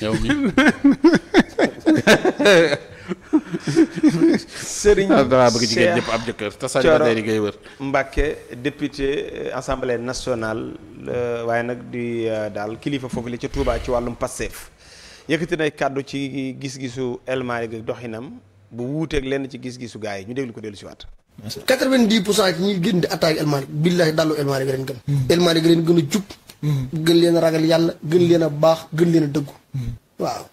yow mi Serigne dara bëgg jigéen ñëpp ab jëkkër te célibataire yi ngay wër. Mbacké député assemblée nationale waaye nag di daal kilifa foofu la ca Touba ci wàllum Pastef yëkkati nay kàddu ci gis-gisu El Malick doxinam bu wuuteeg lenn ci gis-gisu gars yi ñu déglu ko dellu si waat. 90% ci ñi gën di attaqué El Malick billahi dallu El Malick leen gën. El Malick leen gën a jub. gën leen a ragal yàlla gën leen a baax gën leen a dëggu. waaw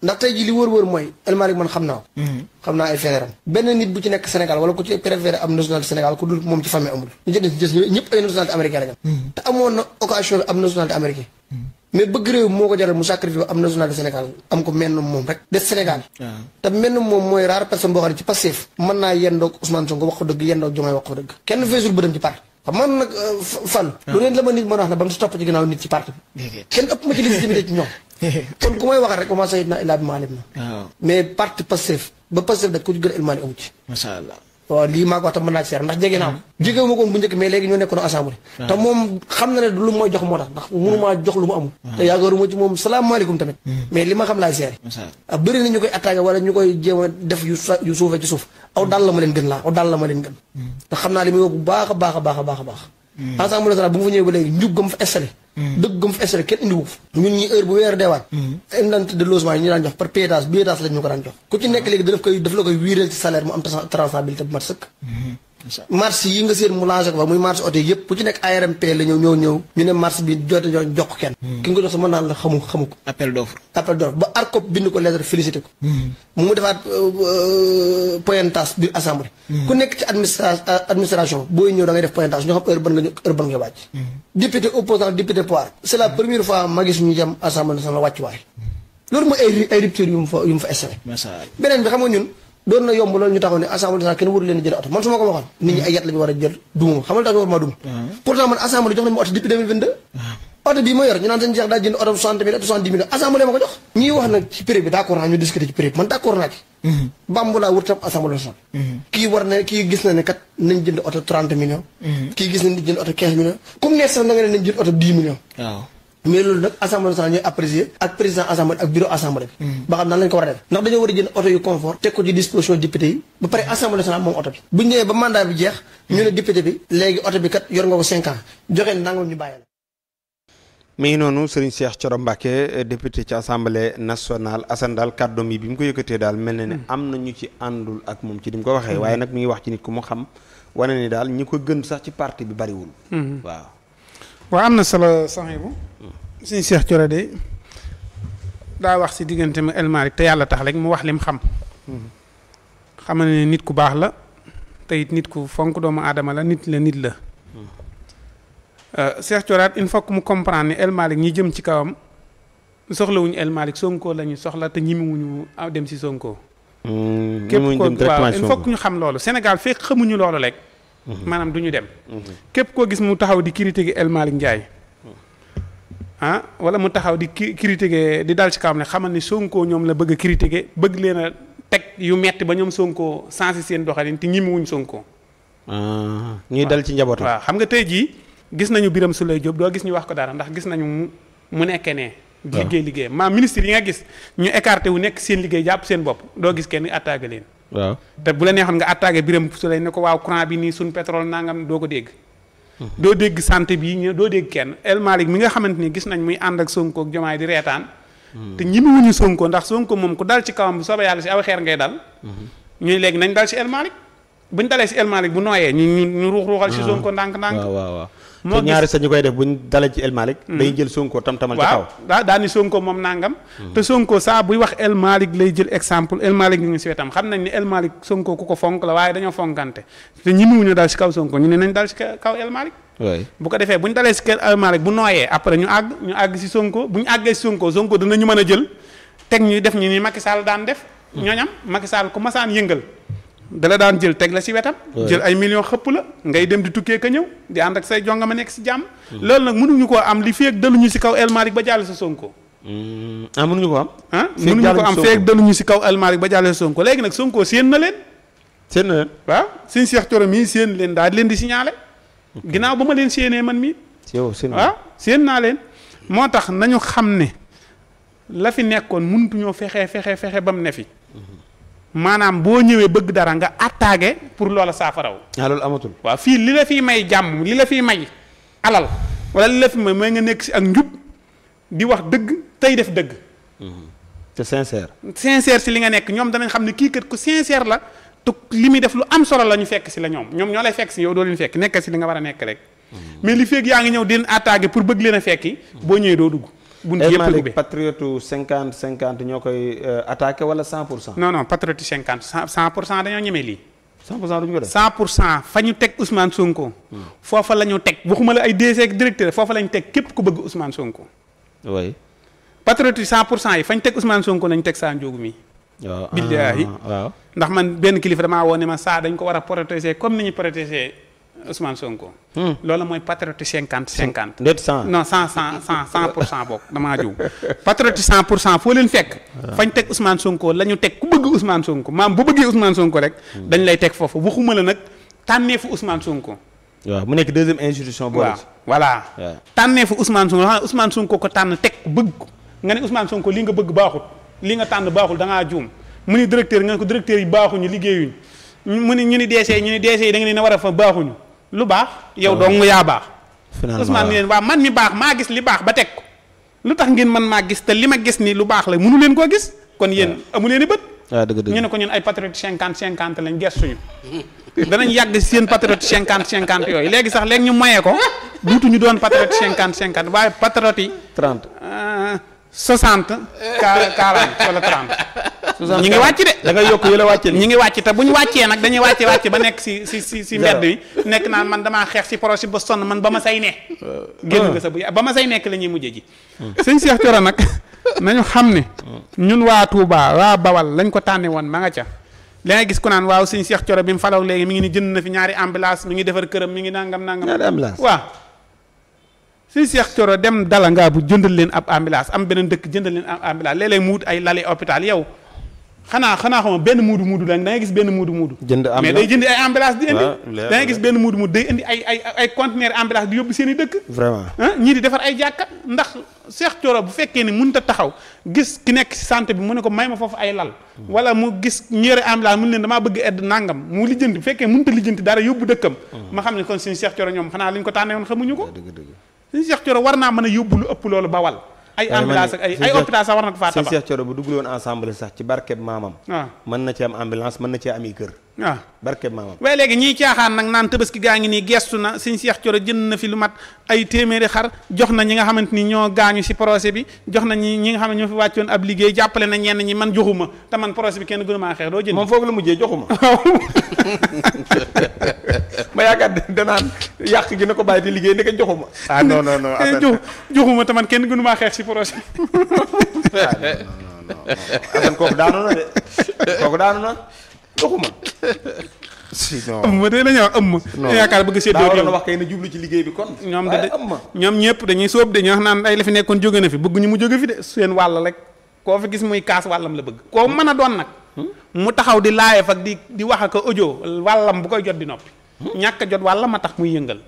ndax tey jii li wër-wër mooy El Malick man xam naa ko. xam naa ay feneeram benn nit bu ci nekk Sénégal wala ku ci préféré am nationalité Sénégal ku dul moom ci famille amul. ñu ci des ñëpp ay nationalité américaine la ñu. te amoon na occasion bi am nationalité américaine. mais bëgg réew moo ko jaral mu sacrifice am nationalité Sénégal am ko menn moom rek des Sénégal. te menn moom mooy rare personne boo xam ne ci Pastef mën naa yendoog Ousmane Sonko wax ko dëgg yendoog Diomaye wax ko dëgg kenn feesul bëtam ci parti xam man nag fan lu neen la ma nit mën a wax ne ba mu si topp ci ginnaaw nit ci parti bi kenn ëpp ma ci légitimité ci ñoom kon ku may waxal rek commencé sayid na illaa bi maalim na mais parti Pastef ba Pastef daj ku ci gën El Malick amu ci macha allah. waaw lii maa ko wax tam mën naa ci seer ndax jege naa ko jógewu ma ko woon bu njëkk mais léegi ñoo nekkoon assemblée te moom xam na ne lu mooy jox moo tax ndax mënumaa jox lu mu amul te yaakaaruma ci moom salaamaaleykum tamit mais li ma xam laay seere bëri na ñu koy attaqué wala ñu koy jéem a def yu suufee ci suuf aw dal la ma leen gën laa aw dal la ma leen gën te xam naa li muy wax bu baax a baax a baax a baax a baax assemblée nationale bu mu fa ñëwee ba léegi njub ga mu fa installé dëgg ga mu fa installé kenn indiwu ñun ñi heure bu weer deewaat indemnité de logement yi ñu daan jox par piétage lañ ñu ko daan jox ku ci nekk léegi daf la koy wiireel ci salaire mu am traçabilité bu mat sëkk marche yi nga seen mu lancé ko fa muy marche oto yëpp ku ci nekk ARMP la ñëw ñu ne marche bi jox ko kenn ki nga ko jox sa mën naan la xamu ko appel d'offre ba ARCOP bind ko lettre félicité ko mu defaat pointage biir assemblée ku nekk ci administration booy ñëw da ngay def pointage ñoo xam heure ban nga wàcc député opposant député pouvoir c'est la première fois ma gis ñu jëm assemblée nationale wàcc waay loolu mooy ay rupture yu mu fa installé beneen bi xam nga ñun doon na yomb loolu ñu taxaw ne assemblée nationale kenn waru leen jël oto man su ma ko waxoon nit ñi ay yat la ñu war a jël duma xam nga tax ñu war maa duma pourtant man assemblée jox nañu ma oto depuis 2022 oto bii ma yor ñu naan seen jeex daa jënd oto 60 000 oto 70 000 assemblée ma ko jox ñii wax nag ci prix bi d'accord naa ñu discuter ci prix bi man d'accord naa ci bambulaa wut tam assemblée nationale kii gis na ne kat nañ jënd oto 30 millions kii gis na nit jënd oto 15 millions comme neex sax na nga ne nañ jënd oto 10 millions mais loolu nag assemblée nationale ñooy apprécier ak président assemblée ak bureau assemblée bi ba xam nan lañ ko war a def ndax dañoo war a jënd oto yu confort teg ko ci disposition député yi ba pare assemblée nationale moom oto bi bu ñu ñëwee ba mandat bi jeex ñu ne député bi léegi oto bi kat yor nga ko 5 ans joxe nangam ñu bàyyi la. mi ngi noonu Serigne Cheikh Thioro Mbacké député ci assemblée nationale Assane daal kàddoom yi bi mu ko yëkkatee daal mel na ne am na ñu ci àndul ak moom ci ni mu ko waxee waaye nag mi ngi wax ci nit ku mu xam wane ni daal ñi ko gën sax ci parti bi bariwul waaw am na solo soxna bu Serigne Cheikh Thioro de daa wax si diggante ma El Malick te yàlla tax rek mu wax lim xam xam ne nit ku baax la te it nit ku fonk doomu aadama la nit la Cheikh Thioro il faut que mu comprendre ni El Malick ñi jëm ci kawam soxlawuñu El Malick Sonko la ñu soxla te ñimiwuñu dem si Sonko képp ko waaw il faut que ñu xam loolu Sénégal fekk xamuñu loolu rek maanaam du ñu dem képp koo gis mu taxaw di critiquer El Malick Ndiaye wala mu taxaw di critiquer di dal ci kawam ne xamal ni Sonko ñoom la bëgg a critiquer bëgg leen a teg yu metti ba ñoom Sonko sensé seen doxalin te ñimiwuñ Sonko ñuy dal ci njabootam waaw xam nga tey jii gis nañu Birame Souleye Diop doo gis ñu wax ko dara ndax gis nañu mu nekkee ne liggéey maa ministre yi nga gis ñu écarté wu nekk seen liggéey jàpp seen bopp doo gis kenn attaqué leen waaw te bu la neexoon nga attaqué Birame Souleye ne ko waaw courant bi nii suñ pétrole nangam doo ko dégg doo dégg santé bi doo dégg kenn El Malick mi nga xamante ni gis nañ muy ànd ak Sonko ak Diomaye di reetaan te ñimiwuñu Sonko ndax Sonko moom ku dal ci kawam bu soobee yàlla si aw xeer ngay dal ñuy léegi nañ dal ci El Malick buñ dalee si El Malick bu nooyee ñu ruuxal si Sonko ndànk-ndànk waaw moo ñaari sax ñu koy def buñ dalee ci El Malick dañuy jël Sonko tam-tamal ci kaw waaw daal ni Sonko moom nangam te Sonko saa buy wax El Malick lay jël exemple El Malick ñu ngi si wetam xam nañ ni El Malick Sonko ku ko fonk la waaye dañoo fonkante te ñimiwuñu dal si kaw Sonko ñu ne nañ dal si kaw El Malick bu ko defee buñ dalee si El Malick bu nooyee après ñu àgg si Sonko buñu àggee si Sonko dinañu mën a jël teg ñu def ñu ni Macky Sall daan def ñooñam Macky Sall ku masaan yëngal dala daan jël teg la si wetam jël ay millions xëpp la ngay dem di tukkee ka ñëw di ànd ak say jonga ma nekk si jàmm loolu nag mënuñu koo am li feek daluñu si kaw El Malick ba jàll sa Sonko mënuñu ko am mënuñu ko am feek daluñu si kaw El Malick ba jàll sa Sonko léegi nag Sonko séen na leen waaw Serigne Cheikh Thioro mii séen leen daal di leen di signalé ginnaaw ba ma leen séenee man mii waaw séen naa leen moo tax nañu xam ne la fi nekkoon mënutuñoo fexe ba mu ne fi maanaam boo ñëwee bëgg dara nga attaqué pour loola saafaraw. loolu amatul. waaw fii li la fiy may jàmm li la fiy may alal wala li la fi may nga nekk si ak njub di wax dëgg tey def dëgg. te sincère. sincère si li nga nekk ñoom danañ xam ne kii kat ku sincère la te li muy def lu am solo la ñu fekk si la ñoom ñoo lay fekk si yow doo leen fekk nekk si li nga war a nekk rek. mais li fekk yaa ngi ñëw di leen attaqué pour bëgg leen a fekki boo ñëwee doo dugg. bunt yëpp la ubbee patriote 50-50 ñoo koy attaqué wala 100%. non patriote 100% dañoo ñemee lii. 100% duñu ko def. 100% fa ñu teg Ousmane Sonko. foofa la ñu teg waxuma la ay DG ak directeur foofa la ñu teg képp ku bëgg Ousmane Sonko. oui. patriote yi 100% yi fañ teg Ousmane Sonko lañ teg saa njóogu mi. waaw billaahi waaw. ndax man benn kilifa damaa woo ne ma saa dañ ko war a protéger comme ni ñu protéger Ousmane Sonko. loolu mooy patriote 50-50. ndet 100 non 100% bokk damaa jiw. patriote 100% foo leen fekk. fañ teg Ousmane Sonko la ñu teg ku bëgg Ousmane Sonko maam bu bëggee Ousmane Sonko rek. dañ lay teg foofu waxuma la nag tànneefu Ousmane Sonko. waaw mu nekk deuxième institution. waaw voilà. tànneefu Ousmane Sonko xam Ousmane Sonko ko tànn teg bëgg ko nga ne Ousmane Sonko li nga bëgg baaxul li nga tànn baaxul da ngaa juum mu ni directeur nga ne ko directeur yi baaxuñu liggéeyuñ mu ni ñu ni DC yi da nga leen a war a fa baaxuñu lu baax yow dong yaa baax. finalement Ousmane ni leen waaw man mi baax maa gis li baax ba teg ko lu tax ngeen man maa gis te li ma gis ni lu baax la mënu leen koo gis kon yéen amu leen i bët. waaw dëgg ñu ne ko ñun ay patriote 50-50 lañ gestuñu danañ yàgg si seen patriote 50-50 yooyu léegi sax léegi ñu mayee ko duutuñu doon patriote 50-50 waaye patriote yi. 30 60 40 wala 30. ñi ngi wàcc de. da nga yokk yële wàcce ñi ngi wàcc te bu ñu wàccee nag dañuy wàcce ba nekk si mbedd bi nekk naan man damaa xeex si projet ba sonn man ba ma say ne. génn nga sa bu ba ma say nekk la ñuy mujjee ji. sëñ Cheikh Thioro nag nañu xam ne. ñun waa Touba waa Bawal lañ ko tànne woon ma nga ca. la nga gis ku naan waaw sëñ Cheikh Thioro bi mu falaw léegi mi ngi ni jënd na fi ñaari ambulance mi ngi defar këram mi ngi nangam. ñaari ambulance waaw. sëñ Cheikh Thioro dem dala ngaa bu jëndal leen ab ambulance am beneen dëkk jëndal leen ab ambulance léeg-léeg mu wut ay lali hôpital yow xanaa xam benn muudu lañ da ngay gis benn muudu. jënd ambulance mais day jëndi ay ambulance di indi. da ngay gis benn muudu day indi ay conteneur ambulance di yóbbu seen i dëkk. vraiment ñii di defar ay jàkka ndax Cheikh Thioro bu fekkee ni mënut a taxaw gis ki nekk si santé bi mu ne ko may ma foofu ay lal. wala mu gis ñëre ambulance mu ne leen damaa bëgg edd nangam mu lijjanti bu fekkee mënut a lijjanti dara yóbbu dëkkam. ma xam ne kon suñu Cheikh Thioro ñoom xanaa liñ ko tànnee woon xamuñu ko. suñu Cheikh Thioro war naa mën a yóbbu lu ëpp loolu Bawal. ay ambulance ak ay hôpital sax war na ko faa tabax. Cheikh Thioro bu duggul woon ensemble sax ci barkeb maamam. waaw mën na ci am ambulance mën na ci am i kër. waaw barkeb maamam. waaye léegi ñiy caaxaan nag naan tabaski gaa ngi nii gestu na suñu Cheikh Thioro jënd na fi lu mat ay téeméeri xar jox na ñi nga xamante ni ñoo gaañu si projet bi jox na ñi nga xam ne ñoo fi wàccoon ab liggéey jàppale na ñenn ñi man joxuma te man projet bi kenn gënu maa xeex doo jënd. moom foofu la mujjee joxuma. ma yaakaar danaan yàq gi na ko bàyyi di liggéey ndeke joxuma. ah non joxuma te man kenn gënu maa xeex si projet bi. Assane kooku daanu na de kooku daanu na joxuma. sinon ëmm de la ñuy wax ëmm. yaakaar bëgg seet daa waroon a wax kay na jublu ci liggéey bi kon. ñoom ñëpp dañuy sóob de ñoo wax naan ay la fi nekkoon jóge na fi bëgg ñu mu jóge fi de seen wàll rek koo fi gis muy kaas wàllam la bëgg. koo mën a doon nag. mu taxaw di laayef ak di wax ak audio wàllam bu koy jot di noppi. ñàkk a jot wàllam a tax muy yëngal.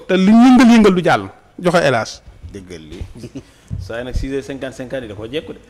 te lu yëngal du jàll joxe hélas. déggal li saa yi nag 6h55 yi da koo jekku de.